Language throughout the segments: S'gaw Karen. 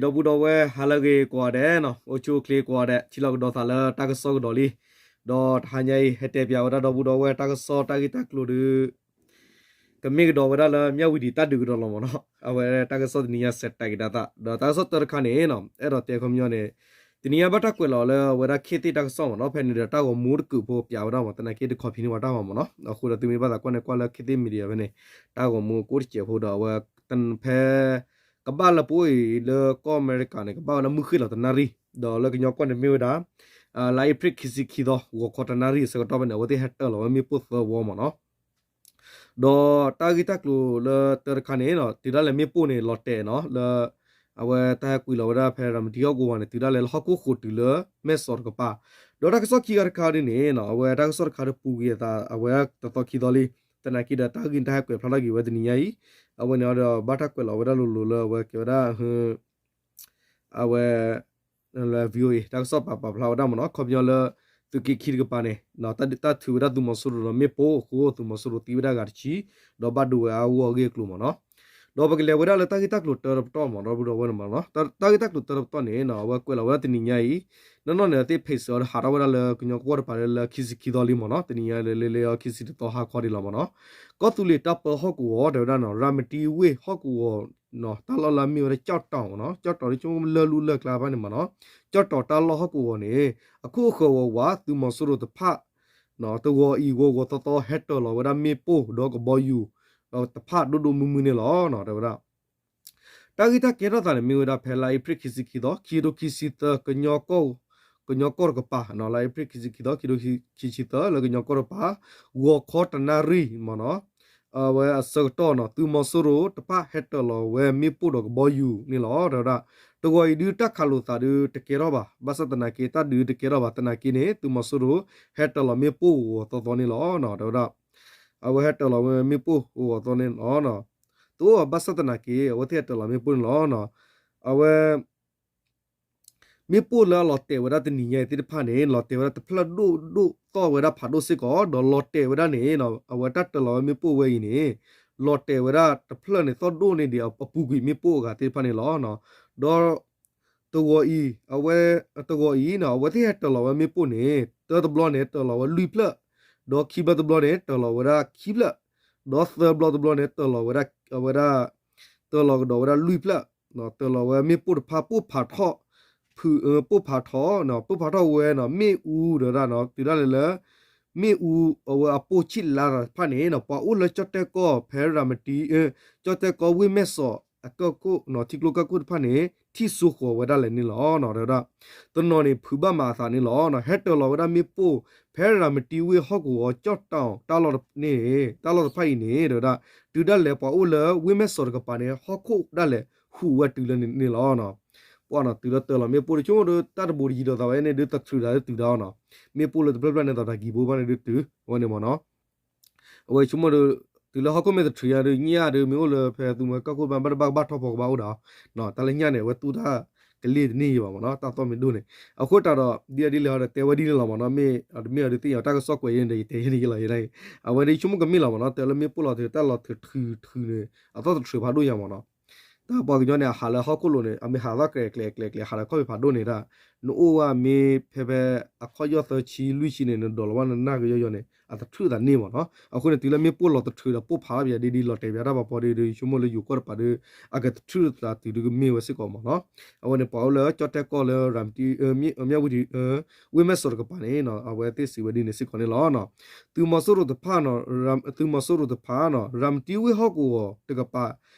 ဒီပုၢ်ဒီဝဲၢ် ဟါလၢအဂ့ၤကိးဂၤဒဲးနီၤ, အိၣ်ဆူၣ်အိၣ်ချ့ကိးဂၤဒဲး, ထံၣ်လိာ်ကဒီးသးလၢတၢ်ကစီၣ်ကဒီးလံ. ဒီးတဟါညါအံၤ ဟဲတဲပၠးဝဲဒၣ်ဒီပုၢ်ဒီဝဲၢ် တၢ်ကစီၣ်တၢ်ဂ့ၢ်တၢ်ကျိၤဒီး ကမ့ၢ်ကဒီးဝဲဒၣ်လၢ မၠၣ်ဝံၤဒံးတၢ်ဒုးကဒီးလီၤမ့ၢ်နီၤ. အဝဲတၢ်ကစီၣ်တနံၤညါ စဲးတဲက့ၤဒၣ်သး ဒီးတၢ်ကစီၣ်တၢတခါန့ၣ်နီၤ, အဲၣ်ဒိးတဲခီပညီန့ၣ် တနံၤညါဘၣ်တၢ်ကွဲးလီၤလၢအဝဲဒၣ်ခ့သ့ၣ်တၢ်ကစီၣ်မ့ၢ်နီၤ, ဖဲန့ၣ်ဒီးတၢ်ဂီၤမူတကုးဖိပၠးဝဲဒၣ်မ့ၢ် သနာ်က့တခီဖံးန့ၢ်ဝဲတၢ်ဂီၤမ့ၢ်နီၤ. အဃိဒီးသုမ့ၢ်ဘၣ်သးကွၢ်န့ၣ် ကွၢ်လၢခ့သ့ၣ် media ဖဲန့ၣ် တၢ်ဂီၤမူကိးတစဲးဖိဒီး အဝဲဖဲ ကဘၣ်လၢပအိၣ်အံၤလၢကီၢ်အမဲရကၤန့ၣ် ကဘၣ်ဝဲလၢမုၢ်ဃ့ၢ်လီၤတနၣ်ရံၣ်, ဒီးလၢကညီကွၢ်န့ၣ်မ့ၢ်ဝဲဒၣ် လါအ့ဖြ့ၣ်ခံဆံခံသီ ဂီၤခီတနၣ်ရံၣ်အဆၢကတီၢ်ဖဲန့ၣ် အဝဲသ့ၣ်ဟဲတၢၤလီၤဝဲမ့ၣ်ပိၢ်သၢဝီမ့ၢ်နီၤ. ဒီးတၢ်ဂ့ၢ်တၢ်ကျိၤလၢတၢတခါန့ၣ်နီၤ, တုၤဒၣ်လဲာ်မ့ၣ်ပိၢ်န့ၣ် လီၤတဲာ်နီၤ, လၢ အဝဲတၢ်ဟဲကွံာ်လီၤဝဲဒၣ်ဖဲရၤမတံဟီၣ်ကဝီၤန့ၣ် တုၤဒၣ်လဲာ်လၢဟီၣ်ခိၣ်ဃိးတုၤလၢမဲၢ်စီးတကပၤ, ဒီးတၢ်ကစီၣ်ခံခါတခါဒ်န့ၣ်နီၤ, အဝဲတၢ်ကစီၣ်တခါဒီးပူၤကွံာ်အသး အဝဲတသီခံသီလံ, သနာ်က့ဒီးတၢ်ဂ့ၢ်န့ၣ်တၢ်ဟဲကွဲးဖျါထီၣ်က့ၤဝဲတနံၤညါအံၤ, အဝဲန့ၣ်ဒီးဘၣ်တၢ်ကွဲးလီၤဝဲဒၣ်လိၤလိၤလၢအဝဲကဲဝဲဒၣ် အဝဲ လၢ VOA တၢ်ကစီၣ်ပာ်ပာ်ဖျါဝဲဒၣ်မ့ၢ်နီၤ, ခီပညီလၢ သုးက့ခံတကပၤန့ၣ် တၢ်ထုးဝဲဒၣ်သုးမီၤစိရိၤဒီးမ့ၣ်ပိၢ်အဃိ သုးမီၤစိရိၤသံဝဲဒၣ်ဂၤတဆံ, ဒီးဘၣ်ဒိဝဲအဂီၢ်အဂ့ၢ်အကျိၤမ့ၢ်နီၤ. ဒီးပကလဲၤဝဲဒၣ်လၢတၢ်ဂ့ၢ်တၢ်ကျိၤတၢတပတီၢ်မ့ၢ်နီၤ, ဒီပုၢ်ဒီဝဲၢ်န့ၣ်မ့ၢ်နီၤ, တၢ်ဂ့ၢ်တၢ်ကျိၤတၢတပတီၢ်န့ၣ် အဝဲကွဲးလီၤဝဲဒၣ်တနံၤညါအံၤ, နီၢ်နီၢ်န့ၣ် အဝဲသ့ၣ်ဖ့းစၢၤအီၤဒီး ဟးထီၣ်ဝဲဒၣ်လၢကညီကီၢ်တပၤလၢခံဆံခံသီလံမ့ၢ်နီၤ, တနံၤညါလၢလၢလၢခံဆံတသီဟါခီဒ်လီၤမ့ၢ်နီၤ. ကီၢ်သူလ့ၤတၢ်ပၢဟီၣ်ကဝီၤ တဲဝဲဒၣ်နီၤ, ရၤမတံဝ့ၢ်ဟီၣ်ကဝီၤ တၢ်လီၢ်လၢအမ့ၢ်ဝဲဒၣ်ကၠီၣ်တီၤမ့ၢ်နီၤ, ကၠီၣ်တီၤဒ်ဆိကမိၣ်လၢလူၢ်လၢကျါဖဲန့ၣ်မ့ၢ်နီၤ, ကၠီၣ်တီၤတၢ်လီၢ်ဟီၣ်ကဝီၤန့ၣ် အခိၣ်အဃၢၤဝးဝး သုးမီၤစိရိၤတဖၣ် တဂီၤအံၤဂီၤဂီၤသီသီ ဟဲတၢၤလီၤဝဲဒၣ်မ့ၣ်ပိၢ်ဒီးကဘီယူၤတဖၣ်ဒိၣ်ဒိၣ်မုၢ်မုၢ်န့ၣ်လီၤ တဲဝဲဒၣ်. တၢ်ဂ့ၢ်တၢ်ကဲထီၣ်သးန့ၣ် မ့ၢ်ဝဲဒၣ်ဖဲလါအ့ဖြ့ၣ်ခံဆံခံသီ ခံကထိခံဆံသၢ ကညီကီၢ်တကပၤ, လါအ့ဖြ့ၣ်ခံဆံခံသီ ခံကထိခံဆံသၢ လၢကညီကီၢ်တကပၤ ဂီၤခီတနၣ်ရံၣ်မ့ၢ်နီၤ, အဝဲအဆၢကတီၢ်နီၤ သုးမီၤစိရိၤတဖၣ်ဟဲတၢၤလီၤဝဲမ့ၣ်ပိၢ်ဒီးကဘီယူၤန့ၣ်လီၤ တဲဝဲဒၣ်. တဂီၤအံၤဒုးတၢ်ခးလိာ်သးဒုးတကဲထီၣ်ဘၣ်, ဘၣ်ဆၣ်သနာ်က့ တၢ်ဒုးတကဲထီၣ်ဘၣ် သနာ်က့န့ၣ် သုးမီၤစိရိၤဟဲတၢၤလီၤမ့ၣ်ပိၢ်ဂီၤဂီၤသီသီန့ၣ်လီၤ တဲဝဲဒၣ်. အဝဲဟဲတၢၤလီၤဝဲမ့ၣ်ပိၢ်ဂီၤဂီၤသီန့ၣ်လီၤ. တအိၣ်ဘၣ်ဆၣ်သနာ်က့ အဝဲသ့ၣ်ဟဲတၢၤလီၤမ့ၣ်ပိၢ်န့ၣ်လီၤ. အဝဲ မ့ၣ်ပိၢ်လၢအလီၤတဲာ်ဝဲဒၣ်တနံၤညါအံၤသ့ၣ်တဖၣ်န့ၣ် လီၤတဲာ်ဝဲဒၣ်တဖျၢၣ်ဒိၣ်ဒိၣ်သီၣ်ဝဲဒၣ်ဖးဒိၣ်စ့ၢ်ကီး, ဒီးလီၤတဲာ်ဝဲဒၣ်န့ၣ် အဝဲတၢ်တၢၤလီၤဝဲမ့ၣ်ပိၢ်ဝဲအံၤန့ၣ် လီၤတဲာ်ဝဲဒၣ်တဖျၢၣ်န့ၣ် သီၣ်ဒိၣ်န့ၢ်ဒံးအပူၤကွံာ်မ့ၣ်ပိၢ်အဂၤသ့ၣ်တဖၣ်န့ၣ်လီၤ. ဒီး တဂီၤအံၤ အဝဲ တဂီၤအံၤ အဝဲသ့ၣ်ဟဲတၢၤလီၤဝဲမ့ၣ်ပိၢ်န့ၣ် တၢတဘျီန့ၣ် တၢၤလီၤဝဲလွံၢ်ဖျၢၣ်, ဒီးခံဘျီတဘျီန့ၣ် တၢၤလီၤဝဲဒၣ်ခံဖျၢၣ်, ဒီးသၢဘျီတဘျီန့ၣ် တၢၤလီၤဝဲဒၣ် အဝဲဒၣ် တၢၤလီၤကဒီးဝဲဒၣ်လွံၢ်ဖျၢၣ်, တၢၤလီၤဝဲမ့ၣ်ပိၢ်တဖၣ် ပိၢ်ဖးထီၣ် ဖုး ပိၢ်ဖးထီၣ် ပိၢ်ဖးထီၣ်ဝဲနီၤ မ့ၣ်အူဒီးဒၣ်နီၤ တုၤဒၣ်လဲာ်လၢ မ့ၣ်အူအဝဲအပိၢ်ဆံၣ်လါတဖၣ်န့ၣ်နီၤ ပှၤအိၣ်လၢကၠီၣ်တဲၣ်ကီၢ်ဖဲရၤမတံ ကၠီၣ်တဲၣ်ကီၢ်ဝ့ၢ်မဲၢ်စီး အကၢၢ်ခိၣ်နီၤ ထံကျိကၢၢ်ခိၣ်တဖၣ်န့ၣ် ထံၣ်စိဃီၤဝဲဒၣ်လဲာ်န့ၣ်လီၤ. တဲဝဲဒၣ် တနီၤန့ၣ် ဖုးဘၣ်မၤအသးန့ၣ်လီၤ. ဟဲတၢၤလီၤဝဲဒၣ်မ့ၣ်ပိၢ် ဖဲရၤမတံဝ့ၢ်ဟီၣ်ကဝီၤကၠီၣ်တီၤတၢ်လီၢ်န့ၣ် တၢ်လီၢ်တဖၣ်အံၤန့ၣ် တဲဝဲဒၣ် တုၤဒၣ်လဲာ်ပှၤအိၣ်လၢဝ့ၢ်မဲၢ်စီးတကပၤန့ၣ် ဟီၣ်ခိၣ်ဒၣ်လဲာ်ဟူးဝဲတုၤလၢန့ၣ်လီၤ. ပှၤနီၤ တုၤလၢတၢၤလီၤမ့ၣ်ပိၢ်တဆိကမိၣ်ဒီး တၢ်တဘူးတယံၤဒီးသးဝဲန့ၣ်ဒုး တထုးဒၣ်ဒုးတုၤဒၣ်အီၤနီၤ. မ့ၣ်ပိၢ်လၢတဖျၢၣ်ဖျၢၣ်န့ၣ် သးတၢ်ကံၤဘိဘၣ်န့ၣ်ဒုးတုၤ အဝဲန့ၣ်မ့ၢ်နီၤ. အဝဲဆိကမိၣ်ဒီး တုၤလၢဟီၣ်ခိၣ်မ့ၢ်တထုးညါဒုး ညၣ်ဒုး မ့ၢ်အိၣ်လၢဖဲသုးမီၤကၢၢ်ခိၣ်တဖၣ် ဘၣ်တဘၣ်ကဘၣ်ထီၣ်ဖီကဘၣ်အိၣ်ဒီး တၢ်လၢညၣ်န့ၣ် အဝဲတူၢ်တၢ်ကလ့ၢ်တန့ၢ်ယံၤဘၣ်မ့ၢ်နီၤ တၢ်သီၣ်မ့ၢ်ဒိၣ်န့ၣ်. အဃိတၢ်ဒီး ဒ်အဒ်လဲၣ်ဟီဒီး တဲဝဲဒ်န့ၣ်လီၤမ့ၢ်နီၤ မ့ၢ်အဒုးသ့ၣ်ညါတၢ်ကစီၣ်ကွဲးယဲန့ၣ်ဒီး ယတဲယဲန့ၣ်ယလီၤယဲန့ၣ်. အဝဲဒၣ်ယဆိကမိၣ်ကမ့ၢ်လီၤမ့ၢ်နီၤ တဲလၢမ့ၣ်ပိၢ်လီၤတၢ်လီၢ်ထုးထုးန့ၣ် အသီၣ်တထုးဖးဒိၣ်ညါမ့ၢ်နီၤ. တၢ်ပှၤကညီန့ၣ် အဟးလၢဟီၣ်ခိၣ်လိၤန့ၣ် အမ့ၢ်ဟးသီၣ်ကျဲၤကျဲၤကျဲၤကျဲၤ ဟးဒီးခီၣ်ဖံးဖးဒိၣ်န့ၣ်ဒၣ် နအိၣ်ဝဲမ့ၢ်ဖဲဖဲ အခီၣ်ယီၢ်သၢဆံလွံၢ်ဆံန့ၣ် နဒိးလီၤဝဲနနၢ်ကယီယီန့ၣ် အတထုးသးန့ၢ်မ့ၢ်နီၤ. အဃိန့ၣ် တုၤလၢမ့ၣ်ပိၢ်လီၤတထုးဒီးပိၢ်ဖးဘၣ်ပယၤဒ်ဒ်လီၤတဲာ်ပယၤတၢ်ပၤပီဒ်ဒ် ယဆိကမိၣ်လၢယိၤကီၢ်တပၤဒီး အကတထုးသးတုၤဒုးကမ့ၢ်ဝဲစ့ၢ်ကီးမ့ၢ်နီၤ. အဝဲန့ၣ် ပှၤအိၣ်လၢကၠီၣ်တဲၣ်ကီၢ်လၢရၤမတံ မၠၣ်ဝတံ ဝ့ၢ်မဲၢ်စီးတကပၤန့ၣ် အဝဲသ့ၣ်စံးဝဲဒ်န့ၣ်စ့ၢ်ကီးန့ၣ်လီၤ. သုးမီၤစိရိၤတဖၣ် သုးမီၤစိရိၤတဖၣ်နီၤ ရၤမတံဝ့ၢ်ဟီၣ်ကဝီၤတကပၤ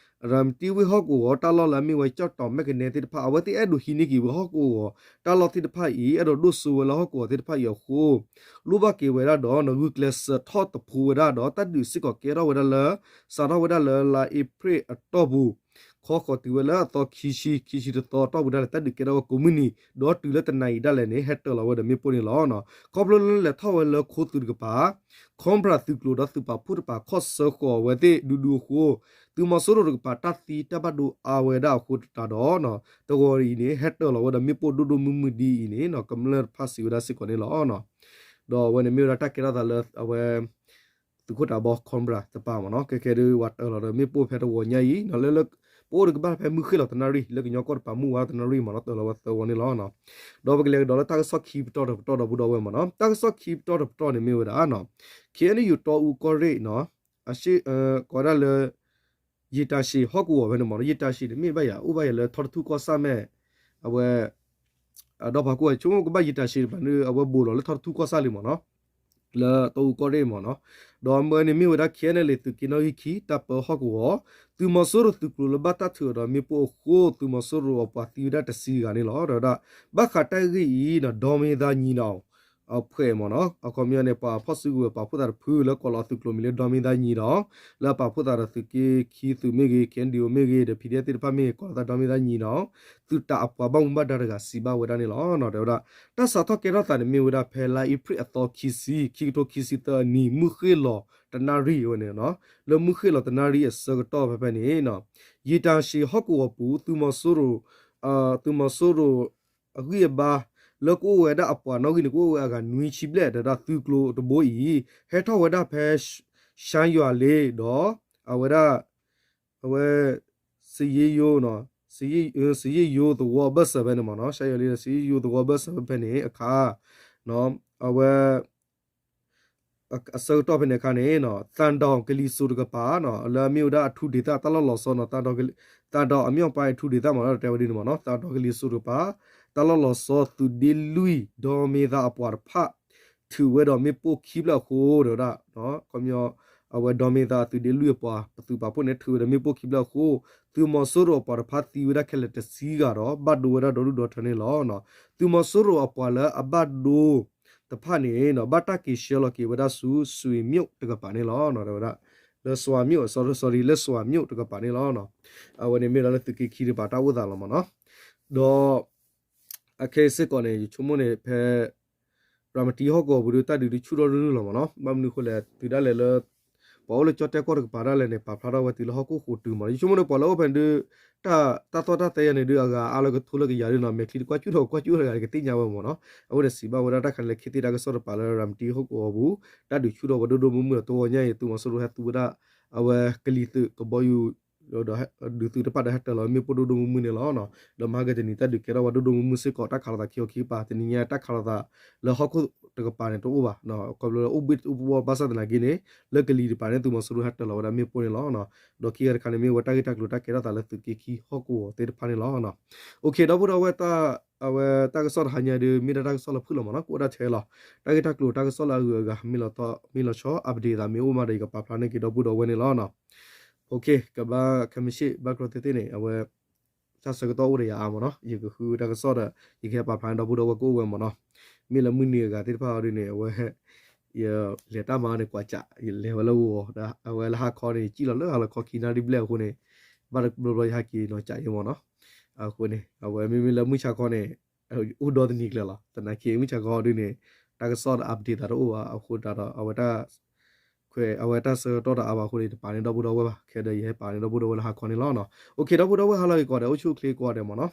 ရၤမတံဝ့ၢ်ဟီၣ်ကဝီၤ တၢ်လီၢ်လၢအမ့ၢ်ဝဲကၠီၣ်တီၤမဲၣ်ကနဲသ့ၣ်တဖၣ် အဝဲသ့ၣ်အဲၣ်ဒိးဟံးန့ၢ်က့ၤဝဲဟီၣ်ကဝီၤ တၢ်လီၢ်သ့ၣ်တဖၣ်အံၤ အဲၣ်ဒိးဒိၣ်စိဝဲလၢဟီၣ်ကဝီၤသ့ၣ်တဖၣ်အံၤအဃိ လိၣ်ဘၣ်က့ၤဝဲဒၣ်ဒီး ဂုာ်ကျဲးစၢးထီၣ်သဖှိဝဲဒၣ်ဒီး တၢ်ဒုးစ့ၢ်ကီးကဲထီၣ်ဝဲဒၣ်လၢ စးထီၣ်ဝဲဒၣ်လၢလါအ့ဖြ့ၣ်အတီၢ်ပူၤ ခီဃီၤတုၤဝဲလၢအသီခံဆံ ခံဆံတသီအတီၢ်ပူၤဒၣ်လဲာ် တၢ်ဒုးကဲထီၣ်ဝဲကိးမုၢ်နံၤ ဒီးတုၤလၢတနၤအံၤဒၣ်လဲာ်န့ၣ် ဟဲတၢၤလီၤဝဲဒီးမ့ၣ်ပိၢ်န့ၣ်လီၤ. ခီဖျိလၢလဲၤထီၣ်ဝဲလၢခိသုးတကပၤ Cobra သုးကျိၤဒီးသုးပာ်ဖှိၣ်တကပၤ ခီၣ်ဆၢဃီၤအဝဲသ့ၣ်ဒူဒူအဃိ သုးမီၤစိရိၤတကပၤ တၢ်သံတၢ်ဘၣ်ဒိအါဝဲဒၣ်အဃိသတးဒီး တဂီၤအံၤန့ၣ် ဟဲတၢၤလီၤဝဲဒီးမ့ၣ်ပိၢ်ဒိၣ်ဒိၣ်မုၢ်မုၢ်ဒ်အံၤန့ၣ် ကမျၢၢ်တဖၣ်စံးဝဲဒၣ်စ့ၢ်ကီးန့ၣ်လီၤ. ဒီးအဝဲန့ၣ်မ့ၢ်ဝဲဒၣ်တၢ်ကဲထီၣ်သးလၢအဝဲ သုးခိၣ်တးဘီ Cobra တကပၤမ့ၢ်နီၤ ခဲကဲဒုး ပှၤတၢၤလီၤဒီးမ့ၣ်ပိၢ်ဖဲတဂီၤညါအံၤ လၢလၢ ပအိၣ်ဒီးကဘၣ်ဖဲမုၢ်ဃ့ၢ်လီၤတနၣ်ရံၣ် လၢကညီကီၢ်တပၤမုၢ်ဝါတနၣ်ရံၣ်မ့ၢ်နီၤ တၢၢ်လီၤဝဲသၢဝီန့ၣ်လီၤ. ဒီးပကလဲၤကဒီးလၢတၢ်ကစီၣ်ခံပတီၢ်တပတီၢ်ဒီပုၢ်ဒီဝဲၢ်မ့ၢ်နီၤ တၢ်ကစီၣ်ခံပတီၢ်တပတီၢ်န့ၣ်မ့ၢ်ဝဲဒၣ်နီၤ ခ့ၣ်အဲၣ်ယူၣ်တီအူကီၢ်ရ့ၣ်နီၤ ကိးဝဲဒၣ်လၢ ယံာ်တၢ်ရှံးဟီၣ်ကဝီၤဖဲန့ၣ်မ့ၢ်နီၤ ယံာ်တၢ်ရှံးန့ၣ်မ့ၢ်ဘၣ်ယၤ အိၣ်ဘၣ်ယၤလၢထီတထူၣ်ကီၢ်ဆၣ်မဲာ် အဝဲ ဒီးဖးခိၣ်ဆိကမိၣ်ကဘၣ်ယံာ်တၢ်ရှံးတပၤန့ၣ် အဝဲဘူးလီၤလၢထီတထူၣ်ကီၢ်ဆၣ်လံမ့ၢ်နီၤ လၢတီအူကီၢ်ရ့ၣ်မ့ၢ်နီၤ ဒီးအမၢန့ၣ်မ့ၢ်ဝဲဒၣ် ခ့ၣ်အဲၣ်ယူၣ်တီအူသုးက့နီၣ်ဂံၢ်ခံ တၢ်ပၢဟီၣ်ကဝီၤ သုးမီၤစိရိၤသုးကျိၤလၢဘၣ်တၢ်ထုးအီၤဒီးမ့ၣ်ပိၢ်အဃိ သုးမီၤစိရိၤအပှၤသံဝဲဒၣ်တဆံဂၤန့ၣ်လီၤ. ဒီးဝဲဒၣ် ဘၣ်ဃးတၢ်ဂ့ၢ်အံၤနီၤ ဒီမ့ၢ်သးညီနီၤ အဖှဲးမ့ၢ်နီၤ အခီပညီန့ၣ် ပှၤဖီၣ်စုကဝဲၤပာ်ဖှိၣ်သးတဖုလၢကိးလီၤသုးကျိၤမံၤလၢဒီမ့ၢ်သးညီနီၤ လၢအပာ်ဖှိၣ်သးဒီးသုးက့ခံသုးမ့ၢ်ဂ့ၤ ခ့ၣ်အဲၣ်ယူၣ်တီအူမ့ၢ်ဂ့ၤ ဒီး ဖံဒဲသ့ၣ်တဖၣ်မ့ၢ်ဂ့ၤ ကိးလီၤသးဒီမ့ၢ်သးညီနီၤ သုးတၢ်အပှၤဘၣ်မူဘၣ်ဒါတဂၤစံးဘၣ်ဝဲဒၣ်န့ၣ်လီၤ. တဲဝဲဒၣ် တၢ်စးထီၣ်ကဲထီၣ်သးန့ၣ်မ့ၢ်ဝဲဒၣ်ဖဲလါအ့ဖြ့ၣ်အသီခံဆံ ခံကထိခံဆံသၢအနံၤ မုၢ်ဃ့ၢ်လီၤတနၣ်ရံၣ်ဝဲန့ၣ်နီၤ လၢမုၢ်ဃ့ၢ်လီၤတနၣ်ရံၣ်အဆၢကတီၢ်ဖဲဖဲန့ၣ် ယံာ်တၢ်ရှံးဟီၣ်ကဝီၤပူၤ သုးမီၤစိရိၤ သုးမီၤစိရိၤ အဂံၢ်အဘါ လၢကအိၣ်ဝဲဒၣ်အပှၤနီၣ်ဂံၢ်န့ၣ် ကအိၣ်ဝဲအဂၤနွံဆံဘျဲၣ် ဒီးဒၣ်သုးကျိၤတဘိအံၤ ဟဲထီၣ်ဝဲဒၣ်ဖဲ ရှမ်းရွာလေး ဒီး အဝဲဒၣ် အဝဲ စယ့ယိ စယ့ယိသဝီအဘၢၣ်စၢၤဖဲန့ၣ်မ့ၢ်နီၤ ရှမ်းရွာလေး ဒီးစယ့ယိသဝီအဘၢၣ်စၢၤဖဲဖဲန့ၣ်အခါ အဝဲ အဆၢကတီၢ်ဖဲန့ၣ်အခါန့ၣ် သံတောင်ကလံၤစိးတကပၤ လၢအမ့ၢ်ဝဲဒၣ်အထူဒေသ တၢ်လီၢ်လီၤဆီနီၤ သံတောင်အမြောက်ပိုင်းအထူဒေသမ့ၢ်နီၤ တဲဝဲဒ်န့ၣ်မ့ၢ်နီၤ သံတောင်ကလံၤစိးတကပၤ တၢ်လီၢ်လီၤဆီသုးဒ့လွံၢ် ဒီမ့ၢ်သးအပှၤတဖၣ် ထုးဝဲဒီးမ့ၣ်ပိၢ်ခံဖျၢၣ်အဃိ တဲဝဲဒၣ် ခီပညီ အဝဲဒီမ့ၢ်သးသုးဒ့လွံၢ်အပှၤ ပသုးပာ်ဖှိၣ်န့ၣ် ထုးဝဲဒီးမ့ၣ်ပိၢ်ခံဖျၢၣ်အဃိ သုးမီၤစိရိၤအပှၤတဖၣ်သံဝဲဒၣ်ခဲလၢာ်တဆံဂၤဒီး ဘၣ်ဒိဝဲဒၣ်ဒီဒူၣ်ဒီထၢန့ၣ်လီၤ. သုးမီၤစိရိၤအပှၤလၢအဘၣ်ဒိတဖၣ်န့ၣ် ဘၣ်တၢ်က့ၤဆှၢလီၤက့ၤဝဲဒၣ်ဆူ စွ့ၤမျိာ်တကပၤန့ၣ်လီၤ တဲဝဲဒၣ် လၢစွ့ၤမျိာ် sorry sorry လၢစွ့ၤမျိာ်တကပၤန့ၣ်လီၤ. အဝဲန့ၣ်မ့ၢ်ဒၣ်လၢသုးက့ခံတကပၤတၢ်အိၣ်သးလီၤမ့ၢ်နီၤ ဒီး အခဲအံၤစ့ၢ်ကီးန့ၣ် ယဆိကမိၣ်န့ၣ် ဖဲ ရၤမတံဟီၣ်ကဝီၤပူၤဒီး တၢ်ဒုးဒုးဆူၣ်ထီၣ်ဒိၣ်ဒိၣ်လီၤမ့ၢ်နီၤ ဘၣ်မနုၤအဃိလဲၣ် တုၤဒၣ်လဲာ်လၢ ပှၤအိၣ်လၢကၠီၣ်တဲၣ်ကီၢ်တကပၤဒၣ်လဲာ်န့ၣ် ပာ်ဖျါထီၣ်ဝဲတုၤလၢဟီၣ်ခိၣ်ဃိးတုၤမ့ၢ်နီၤ ယဆိကမိၣ်န့ၣ် ပှၤလၢအိၣ်ဖဲန့ၣ်ဒုး တၢ် တၢ်သီၣ်တၢ်သဲယၤန့ၣ်ဒုး အဂၤအါလၢကထိလၢကယၤဒုးနီၤ မဲာ်ချံတကွၢ်ကၠူၣ်ထီၣ်ကွၢ်ကၠူၣ်တဂၤကသ့ၣ်ညါဝဲမ့ၢ်နီၤ အဃိန့ၣ် စံးဘၣ်ဝဲဒၣ်တၢ်ခါန့ၣ်လၢ ခ့သ့ၣ်တၢ်ကစီၣ်တကပၤလၢ ရၤမတံဟီၣ်ကဝီၤပူၤ တၢ်ဒုးဆူၣ်ထီၣ်ဝဲဒိၣ်ဒိၣ်မုၢ်မုၢ်ဒီး တဝီညါအံၤ သုးမီၤစိရိၤဟဲသူဝဲဒၣ် အဝဲကလံၤသုးကဘီယူၤ ဒီးဒုးသုးတဖၣ်ဒီးဟဲတၢၤလီၤမ့ၣ်ပိၢ်ဒိၣ်ဒိၣ်မုၢ်မုၢ်န့ၣ်လီၤ. ဒီးမဟါကတနံၤတၢ်ဒုးကဲထီၣ်ဝဲဒိၣ်ဒိၣ်မုၢ်မုၢ်စ့ၢ်ကီး တၢ်ခးလိာ်သးခံခီခံကပၤ တနံၤညါတၢ်ခးလိာ်သးလၢဟီၣ်ခိၣ်တကပၤန့ၣ်တအိၣ်ဘၣ် ခီဖျိလၢအိၣ်ဘ့ၣ်အိၣ်ဘီဘၣ်ဆၣ်သနာ်က့န့ၣ် လၢကလံၤတကပၤန့ၣ် သုးမီၤစိရိၤဟဲတၢၤလီၤဝဲဒၣ်မ့ၣ်ပိၢ်န့ၣ်လီၤ. ဒီးခံဂၤတခါန့ၣ်မ့ၢ်ဝဲတၢ်ဂ့ၢ်တၢ်ကျိၤတၢ်ကဲထီၣ်သးလၢသုးက့ခံဟီၣ်ကဝီၤသ့ၣ်တဖၣ်န့ၣ်လီၤ. အိၣ်ခ့ ဒီပုၢ်ဒီဝဲၢ် အဝဲတၢ်ကစီၣ်တဟါညါဒုး မ့ၢ်ဒၣ်တၢ်ကစီၣ်လၢဖုၣ်လီၤမ့ၢ်နီၤ ကအိၣ်ဒၣ်ထဲလီၤ. တၢ်ဂ့ၢ်တၢ်ကျိၤတၢ်ကစီၣ်လၢအဂုၤအဂၤ မ့ၢ်လီၤဆီ update သးမ့ၢ်အိၣ်မးဒီး ယကပာ်ဖျါန့ၢ်က့ၤဒီပုၢ်ဒီဝဲၢ်န့ၣ်လီၤ. အိၣ်ခ့ ကဘၣ်ခဲမုၢ်ဆ့ၣ် ဘၣ်ကျီသ့ၣ်သ့ၣ်န့ၣ် အဝဲ တၢ်ဆၢကတီၢ်အိၣ်ဒီးယၤအါမ့ၢ်နီၤ ယကဃုတၢ်ကစီၣ်ဒီး ယကဟဲပာ်ဖျါန့ၢ်ဒီပုၢ်ဒီဝဲၢ်ကအိၣ်ဝဲမ့ၢ်နီၤ မ့ၢ်လၢမုၢ်နံၤအဂၤသ့ၣ်တဖၣ်အီၤဒ်န့ၣ် အဝဲ ယလဲၤတၢ်မၤန့ၣ် ကွၢ်ကး ယလဲၤဝဲလၢဂီၤ အဝဲလၢဟါခီန့ၣ် ယစံၣ်လီၤလၢဟါလီၤခီခံနၣ်ရံၣ်ဘျဲၣ်အဃိန့ၣ် ဘၣ်တဘျီဘျီယဟဲက့ၤနီၤ ကးယဲမ့ၢ်နီၤ အဃိန့ၣ် အဝဲမ့မ့ၢ်လၢမုၢ်ဆါခီန့ၣ် အိၣ်ဒီတနံၤကျၢၤလီၤ သနာ်က့မုၢ်ဆါခီဒ်န့ၣ် တၢ်ကစီၣ်ဒီး update သးတအိၣ်ဘၣ် အဃိသတးဒီး အဝဲတၢ် ခွဲး အဝဲတၢ်ဆၢကတီၢ်ဒီးအါဘၣ်အဃိန့ၣ် တပာ်န့ၢ်ဒီပုၢ်ဒီဝဲၢ်ဘၣ် ခဲဒီးယဟဲပာ်န့ၢ်ဒီပုၢ်ဒီဝဲၢ်လၢဟါခီန့ၣ်လီၤ. အိၣ်ခ့ ဒီပုၢ်ဒီဝဲၢ် ဟါလၢအဂ့ၤကိးဂၤဒဲး အိၣ်ဆူၣ်အိၣ်ချ့ကိးဂၤဒဲးမ့ၢ်နီၤ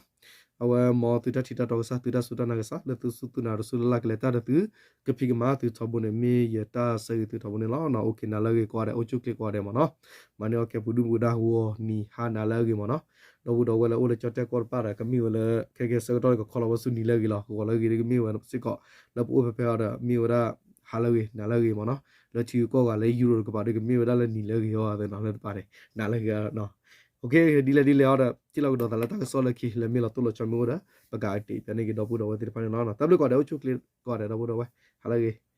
အဝဲမ်သုတၢ်ထံၣ်တၢ်တီကစၢ် သုတၢ်စူၢ်တၢ်နာ်ကစၢ် လၢသုစူၢ်သုနာ်တစူၢ်လၢ်လၢ်ကလဲၤတၢ်ဒီးသု ကဖံးကမၤသုထီဘိန့ၣ် မ့ၢ်ယတၢ်ဆၢဂ့ၤသုထီဘိန့ၣ်လီၤ. အိၣ်ခ့ နၤလၢအဂ့ၤကိးဂၤဒဲး အိၣ်ဆူၣ်အိၣ်ချ့ကိးဂၤဒဲးမ့ၢ်နီၤ မၤန့ၢ်အီၣ်ကဲပူၤဒုၣ်ပူၤဒါဂီၤနံၤဟါနၤလၢအဂ့ၤမ့ၢ်နီၤ ဒီပုၢ်ဒီဝဲၢ်လၢအိၣ်လၢကၠီၣ်တဲၣ်ကီၢ်တဖၣ်ဒီး ကမ့ၢ်ဝဲလၢ ခဲကဲဆၢကတီၢ်ကခီလီၤဝဲဆူနံၤလၢအဂ့ၤလီၤ ဂီၤလၢအဂ့ၤဒ်ကမ့ၢ်ဝဲစ့ၢ်ကီး လၢပအိၣ်ဖဲဖဲအီၤဒီး မ့ၢ်ဝဲဒၣ် ဟါလၢအဂ့ၤ နၤလၢအဂ့ၤမ့ၢ်နီၤ လၢထံဂုၤကီၢ်ဂၤလၢ Europe တကပၤဒီး ကမ့ၢ်ဝဲဒၣ်လၢနံၤလၢအဂ့ၤအီၤသ့ၣ်နီၤ လၢတပၤန့ၣ် နၤလၢအဂ့ၤ အိၣ်ခ့ ဒ်လဲၣ်ဒ်လဲၣ်အီၤဒီး ထံၣ်လိာ်ကဒီးသးလၢတၢ်ကစီၣ်လၢခံ လၢမ့ၢ်လီၤတိၢ်လီၤဆီမ့ၢ်အိၣ်ဒီး ပက update ပျဲန့ၢ်က့ၤဒီပုၢ်ဒီဝဲၢ်သ့ၣ်တဖၣ်န့ၣ်လီၤ. တၢ်ဘျုးကိးဂၤဒဲး အိၣ်ဆူၣ်အိၣ်ချ့ကိးဂၤဒဲး ဒီပုၢ်ဒီဝဲၢ် ဟါလၢအဂ့ၤ